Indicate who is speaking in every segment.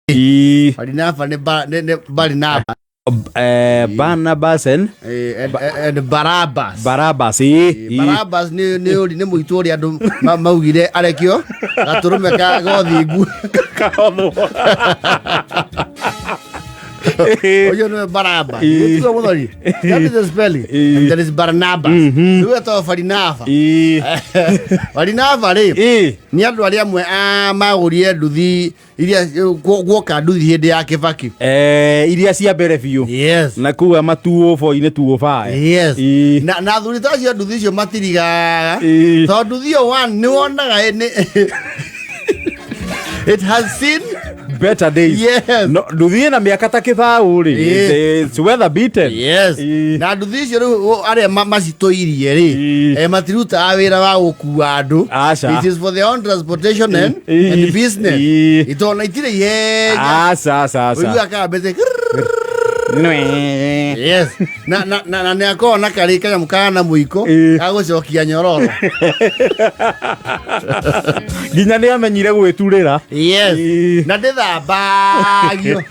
Speaker 1: Barinaba nĩ Barinaba.
Speaker 2: Barnabas and
Speaker 1: And Barabas.
Speaker 2: Barabas.
Speaker 1: Barabas nĩ ũri nĩ mũitũ ũrĩa andũ maugire arekio gatũrũme ka gothingu.
Speaker 2: Kaothwo.
Speaker 1: Ũcio nĩwe Baraba. Gĩtiguo mũthoni. That is the spelling. And there is Barnabas. Rĩu etagwo Barinaba. Barinaba rĩ nĩ andũ arĩa amwe a magũrire nduthi iria guoka nduthi hĩndĩ ya Kĩbaki.
Speaker 2: Iria cia mbere biũ.
Speaker 1: Yes.
Speaker 2: Na kuga matuo 4-inĩ 205.
Speaker 1: Yes. Na athuri ta acio nduthi icio matirigaga tondũ nduthi ĩyo one nĩ wonaga it has seen
Speaker 2: better days.
Speaker 1: Yes.
Speaker 2: No, nduthi ĩna mĩaka ta kĩbaũ rĩ. It's weather beaten.
Speaker 1: Yes. Na nduthi icio rĩu arĩa macitũirie rĩ, matirutaga wĩra wa gũkua andũ.
Speaker 2: Aca.
Speaker 1: It is for their own transportation and business. Itona itirĩ ihenya.
Speaker 2: Aca, aca, aca.
Speaker 1: Ũiguaga kambĩte.
Speaker 2: Nwe.
Speaker 1: Yes. Na nĩ akoragwo na karĩ kanyamũ kana mũiko gagũcokia nyororo.
Speaker 2: Nginya nĩ amenyire gwĩturĩra.
Speaker 1: Yes. Na ndĩthambagio.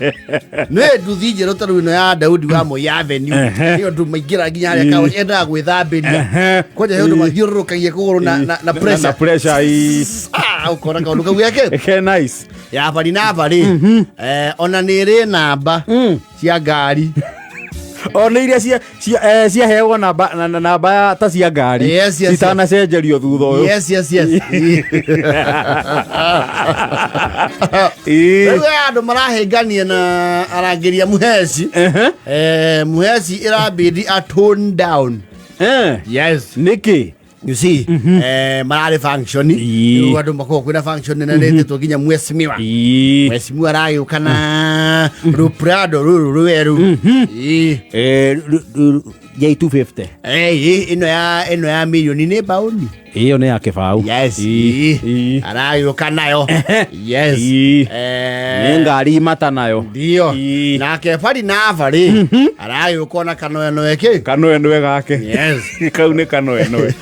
Speaker 1: Nĩ nduthi njerũ ta rĩu ĩno ya Daudi wa Moi Avenue. Nĩ ũndũ maingĩra nginya harĩa kawa endaga gwĩthambĩria. Kwanja he ũndũ mathiũrũrũkagia kũgũrũ na pressure.
Speaker 2: Na pressure.
Speaker 1: Ah, ũkona kaũndũ kau geke.
Speaker 2: Ke nice.
Speaker 1: Ya Barinaba rĩ, ona nĩ ĩrĩ namba cia ngari.
Speaker 2: O nĩ iria ciaheagwo namba namba ta cia ngari.
Speaker 1: Yes.
Speaker 2: Itanacenjerio thutha ũyũ.
Speaker 1: Yes. Rĩu andũ marahĩngania na arangĩri a Muheci. Muheci ĩrabidi a tone down. Yes.
Speaker 2: Nĩkĩ?
Speaker 1: You see, mararĩ function. Rĩu andũ makoragwo kwĩna function nene rĩtĩtwo nginya mheshimiwa. Mheshimiwa aragĩũka na ruprado rũrũ rwerũ.
Speaker 2: J250.
Speaker 1: Ĩno ya milioni nĩ baũni.
Speaker 2: Ĩyo nĩ ya kĩbaũ.
Speaker 1: Yes. Aragĩũka nayo. Yes.
Speaker 2: Nĩ ngari mata nayo.
Speaker 1: Ndio. Nake Barinaba rĩ, aragĩũka ona kanoenoe kĩ?
Speaker 2: Kanoenoe gake.
Speaker 1: Yes.
Speaker 2: Kau nĩ kanoenoe.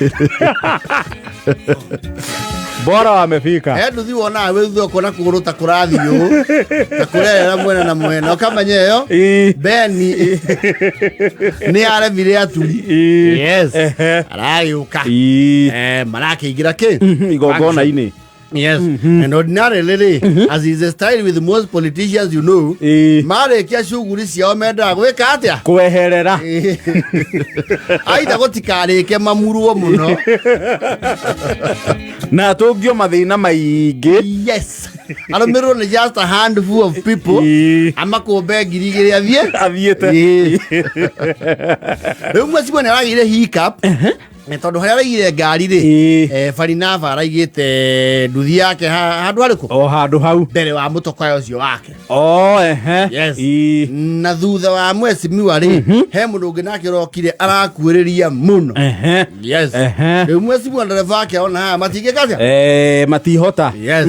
Speaker 2: Bora wamefika.
Speaker 1: He nduthi wonaga wĩ thutha ũkona kũgũrũ ta kũrathiĩ ũũ ta kũrerera mwena na mwena ũkamenya ĩyo beni nĩ yaremire aturi. Yes. Aragĩũka. Marakĩingĩra kĩ?
Speaker 2: Igongona-inĩ.
Speaker 1: Yes. And ordinarily rĩ, as is the style with most politicians, you know, marĩkia cuguri ciao mendaga gwĩka atĩa?
Speaker 2: Kweherera.
Speaker 1: Aitha gũtikarĩke mamurwo mũno.
Speaker 2: Na tũngio mathĩna maingĩ.
Speaker 1: Yes. Arũmĩrĩrwo nĩ just a handful of people. Amakũmbe 2000 athiĩ.
Speaker 2: Athiĩte.
Speaker 1: Rĩu mwecigua nĩ aragĩire hiccup. Nĩ tondũ harĩa araigire ngari rĩ, Barinaba araigĩte nduthi yake handũ harĩkũ?
Speaker 2: O handũ hau.
Speaker 1: Mbere wa mũtokoya ũcio wake.
Speaker 2: O ehe.
Speaker 1: Yes. Na thutha wa mwecimiwa rĩ, he mũndũ ũngĩ nake ũrokire arakuĩrĩria mũno. Yes. Rĩu mwecimiwa ndereba wake ona haha matingĩka atĩa?
Speaker 2: Matihota.
Speaker 1: Yes.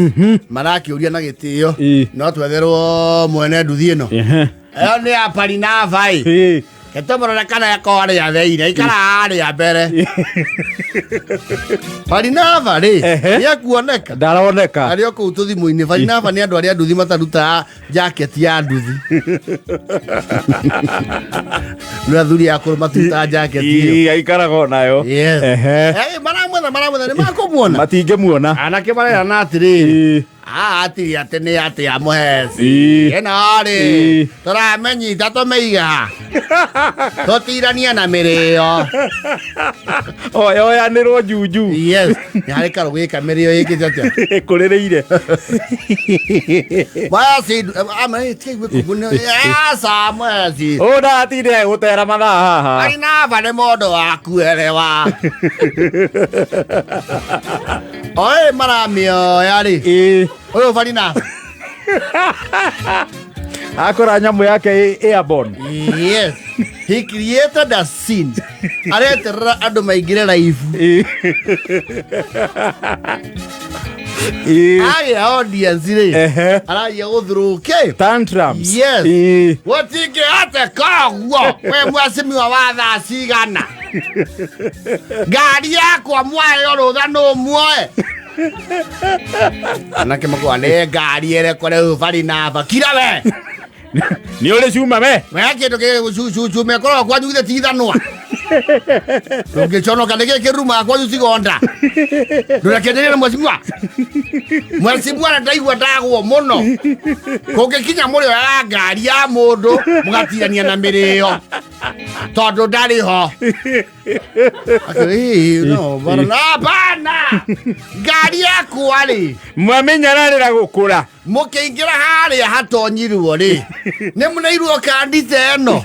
Speaker 1: Marakĩũria na gĩtĩo. No twetherwo mwene nduthi ĩno. Ĩyo nĩ ya Barinaba ĩ. Ketũmũrore kana eko harĩa thĩinĩ, aikara harĩa mbere. Barinaba rĩ, nĩ ekuoneka.
Speaker 2: Ndaroneka.
Speaker 1: Arĩ o kũu tũthimũ-inĩ. Barinaba nĩ andũ arĩa nduthi matarutaga jaketi ya nduthi. Nĩ athuri akũrũ matirutaga jaketi ĩyo.
Speaker 2: Aikaraga o nayo.
Speaker 1: Yes. Maramwetha, nĩ makũmuona.
Speaker 2: Matingĩmuona.
Speaker 1: Anake marerana atĩrĩrĩ, atiri atĩ nĩ atĩ ya mũheci. Ĩno rĩ, tũramĩnyita tũmĩiga tũtiranie na mĩrĩo.
Speaker 2: Oyanĩrwo junju.
Speaker 1: Yes. Nĩ harĩ karũgĩ ka mĩrĩo ĩkĩte atĩa?
Speaker 2: Ĩkũrĩrĩire.
Speaker 1: Mweci, tiga igue aca mweci.
Speaker 2: Ũũ ndatinde gũtera mathaa haha.
Speaker 1: Barinaba nĩ mũndũ wa kuerewa. Oĩ maramĩoya rĩ. Ũyũ Barinaba.
Speaker 2: Akora nyamũ yake airborne.
Speaker 1: Yes. He created a scene. Areterera andũ maingĩre live. Agĩa audience rĩ. Aragia gũthũrũke.
Speaker 2: Tantrums.
Speaker 1: Yes. Gũtingĩhoteka ũguo. We mwacimiwa wa thaa cigana. Ngari yakwa mwayo rũtha nũ muoe. Anake makuga nĩ ngari ĩrĩkũ rĩu Barinaba, kira we.
Speaker 2: Nĩ ũrĩ cuma we.
Speaker 1: We kĩndũ gĩgũcucume ĩkoragwo kwanyu githĩ ti ithanwa. Ndũngĩconoka nĩ gĩkĩ kĩrumaga kwanyu cigonda. Ndũrekenderie na mwecimua. Mwecimua na ndaigua ndagwo mũno. Kũngĩkinya mũrĩoyaga ngari ya mũndũ mũgatirania na mĩrĩo. Tondũ ndarĩ ho. Akĩrĩ, no, bana, bana. Ngari yakwa rĩ.
Speaker 2: Mwamenyararĩra gũkũra.
Speaker 1: Mũkĩingĩra harĩa hatonyirwo rĩ, nĩ mũneirwo kandi ta ĩno.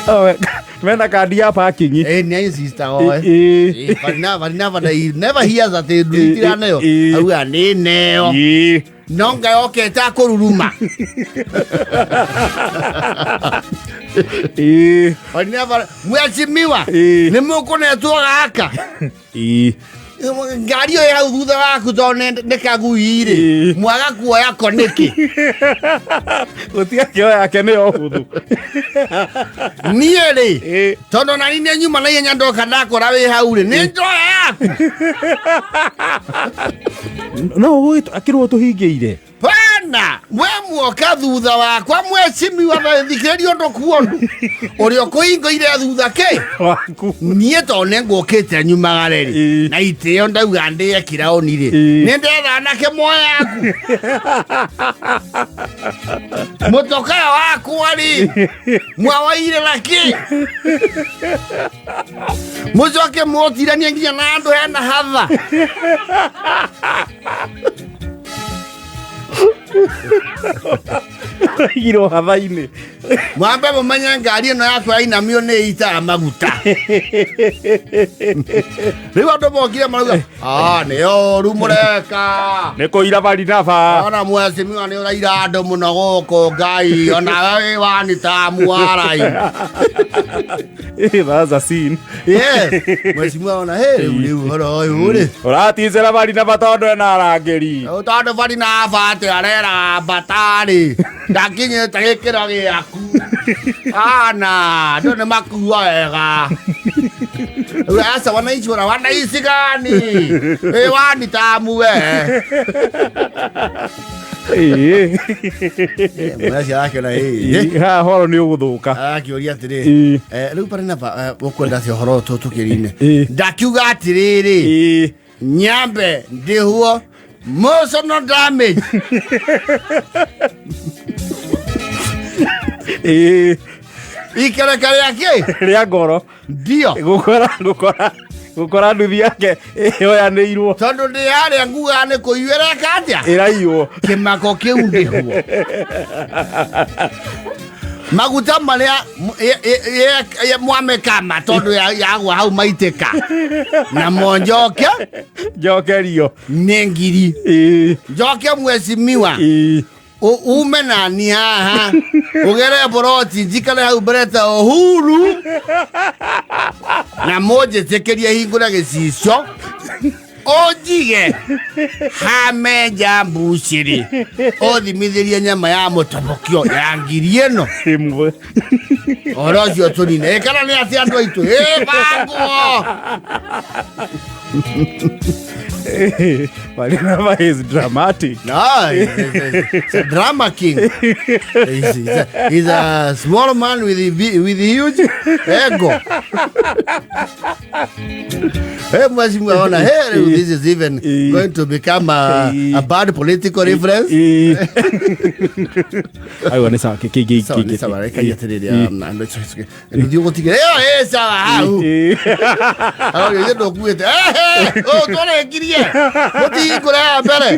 Speaker 2: Oh, mena kandi ya parking.
Speaker 1: Ĩ, nĩ insista oe.
Speaker 2: Ĩ.
Speaker 1: Ĩ, Barinaba, Barinaba, he never hears atĩ nduthi itiraneo.
Speaker 2: Ĩ.
Speaker 1: Auga nĩ neo.
Speaker 2: Ĩ.
Speaker 1: No nga yokete akũruruma.
Speaker 2: Ĩ.
Speaker 1: Barinaba, mwecimiwa,
Speaker 2: Ĩ.
Speaker 1: nĩ mũkũnetwo gaka.
Speaker 2: Ĩ.
Speaker 1: Ngari ĩyo hau thutha waku tondũ nĩ kagui rĩ,
Speaker 2: Ĩ.
Speaker 1: mwaga kuoya ko nĩkĩ?
Speaker 2: Gũtiga kĩo yake nĩ o hũthũ.
Speaker 1: Niĩ rĩ,
Speaker 2: Ĩ.
Speaker 1: tondũ nani nĩ nyuma na ihenya ndoka ndakora wĩ hau rĩ, nĩ njoya yaku.
Speaker 2: No akĩrwo tũhingĩire.
Speaker 1: Bana, we muoka thutha wakwa mwecimiwa thikĩrĩria ũndũ kuondu ũrĩa ũkũhingũire thutha kĩ
Speaker 2: Waku.
Speaker 1: Niĩ tondũ nĩ ngũkĩte nyumagare rĩ,
Speaker 2: Ĩ.
Speaker 1: na itĩo ndauga ndĩe kiraũni rĩ,
Speaker 2: Ĩ.
Speaker 1: nĩ ndetha anake moyaku mũtokaya wakwa rĩ, mwawaire na kĩ mũcoke mũtiranie nginya na andũ hena hatha.
Speaker 2: Igirwo hatha-inĩ.
Speaker 1: Mwambe mũmenye ngari ĩno yakwa yainamio nĩ itaga maguta. Rĩu andũ mokire marauga, "Ah, nĩ ũru mũreka."
Speaker 2: Nĩ kũira Barinaba.
Speaker 1: Ona mwecimiwa nĩ ũraira andũ mũno gũkũ Ngai, onawe wĩ wani ta mwarai.
Speaker 2: That's a scene.
Speaker 1: Yes, mwecimiwa ona, "Hey, rĩu rĩu ũhoro ũyũ rĩ."
Speaker 2: Ũraticĩra Barinaba tondũ ena arangĩri.
Speaker 1: Rĩu tondũ Barinaba atĩ areraga mbata-rĩ, ndakinyĩte gĩkĩro gĩaku. Ana, andũ nĩ makua wega. Rĩu aca wanaici wana wanaici gani? Ĩ wani tamu we.
Speaker 2: Ĩ.
Speaker 1: Mwaci arakĩona ĩ.
Speaker 2: Haha horo nĩ ũgũthũka.
Speaker 1: Arakĩũria atĩrĩ,
Speaker 2: Ĩ.
Speaker 1: Rĩu Barinaba ũkwenda atĩa ũhoro ũyũ tũkĩrine?
Speaker 2: Ĩ.
Speaker 1: Ndakiuga atĩrĩrĩ,
Speaker 2: Ĩ.
Speaker 1: nyambe ndĩhwo emotional damage.
Speaker 2: Ĩ.
Speaker 1: Ikereka rĩa kĩ?
Speaker 2: Rĩa ngoro.
Speaker 1: Ndio.
Speaker 2: Gũkora gũkora gũkora nduthi yake ĩyoyanĩirwo.
Speaker 1: Tondũ ndĩ harĩa ngugaga nĩ kũiywo ĩreka atĩa?
Speaker 2: Ĩraiywo.
Speaker 1: Kĩmako kĩu ndĩhwo. Maguta marĩa mwamekama tondũ yagwa hau maitĩka. Namo njoke
Speaker 2: Njokerio.
Speaker 1: nĩ ngiri.
Speaker 2: Ĩ.
Speaker 1: Njoke mwecimiwa.
Speaker 2: Ĩ.
Speaker 1: Ume nani haha ũgere boroti njikare hau mbere ta Uhuru na mũnjĩtĩkĩrie hingũre gĩcicio ũnjige hamenja mbucĩrĩ ũthimithĩrie nyama ya mũtobokio ya ngiri ĩno.
Speaker 2: Ĩmwe.
Speaker 1: Ũhoro ũcio tũnine. Ĩ, kana nĩ atĩ andũ aitũ ĩ bangwo.
Speaker 2: Barinaba is dramatic.
Speaker 1: No, he's a drama king. He's a small man with huge ego. Hey, Mheshimiwa, ona, hey, this is even going to become a bad political reference.
Speaker 2: Aiwa nĩ sawa kĩ
Speaker 1: Sawa, nĩ sawa, reka atĩrĩrĩ, ndũthiĩ ũgũtigĩra ĩyo ĩ sawa hau. Arauga, "Ithe ndũkuĩte." Ehe, ũũ tũrĩkirie. Mũtihingũre haha mbere.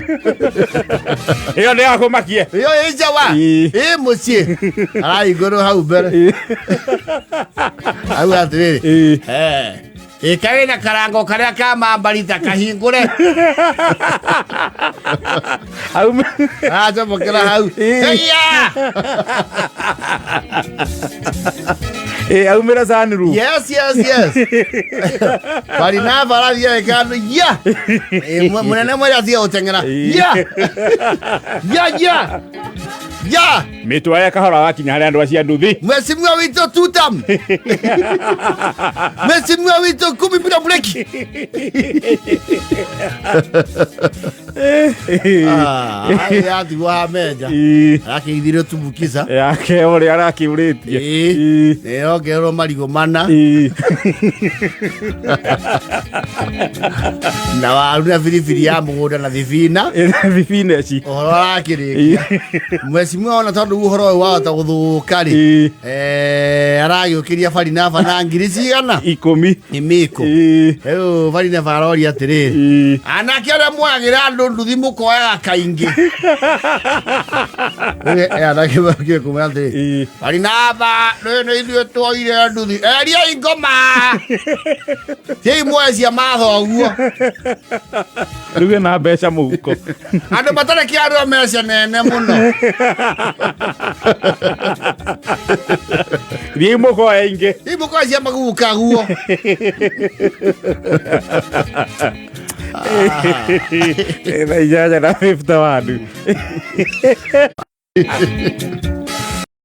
Speaker 2: Ĩyo nĩ yakũmakie.
Speaker 1: Ĩyo ĩ sawa.
Speaker 2: Ĩ.
Speaker 1: Ĩ mũciĩ. Arahingũrwo hau mbere. Auga atĩrĩrĩ,
Speaker 2: Ĩ.
Speaker 1: "Eh, ĩ karĩ na karango karĩa ka mambarita kahingũre."
Speaker 2: Aume.
Speaker 1: Aracomokera hau.
Speaker 2: Ĩ.
Speaker 1: Heya!
Speaker 2: Ĩ, aumĩra sunroof.
Speaker 1: Yes. Barinaba arathiĩ agĩkĩra ya. Ĩ, mũnene mwĩrĩ athiĩ gũteng'era.
Speaker 2: Ĩ.
Speaker 1: Ya. Ya, ya. Ya
Speaker 2: Mĩtware kahora wakinya harĩa andũ acio a nduthi.
Speaker 1: Mheshimiwa witũ tutam. Mheshimiwa witũ kumi bila breki. Ah, yatigwo hamenja. Arakĩithire tumbukiza.
Speaker 2: Yake ũrĩa arakĩũrĩtie.
Speaker 1: Ĩĩ. Nĩyongererwo marigũ mana. Na waru na biribiri ya mũgũnda na thibina.
Speaker 2: Thibineci.
Speaker 1: Ũhoro arakĩrĩkia. Mheshimiwa ona tondũ ũhoro ũyũ wahota gũthũka rĩ. Aragĩũkĩria barinaba na ngiri cigana?
Speaker 2: 10.
Speaker 1: Nĩ mĩkũ. Rĩu barinaba aroria atĩrĩrĩ. Anake arĩa moyagĩra andũ nduthi mũkoyaga kaingĩ. Rĩu anake makĩũĩ kumwĩra atĩrĩ. Barinaba rĩu nĩ ithuĩ tuoire nduthi. Eriai ngoma. Thiĩi muoe cia mathoguo.
Speaker 2: Rĩu ena mbeca mũhuko.
Speaker 1: Andũ matarĩ kĩarĩo mecia nene mũno.
Speaker 2: Thiĩi mũkoe ingĩ.
Speaker 1: Thiĩi mũkoe cia magukaguo.
Speaker 2: 8:51.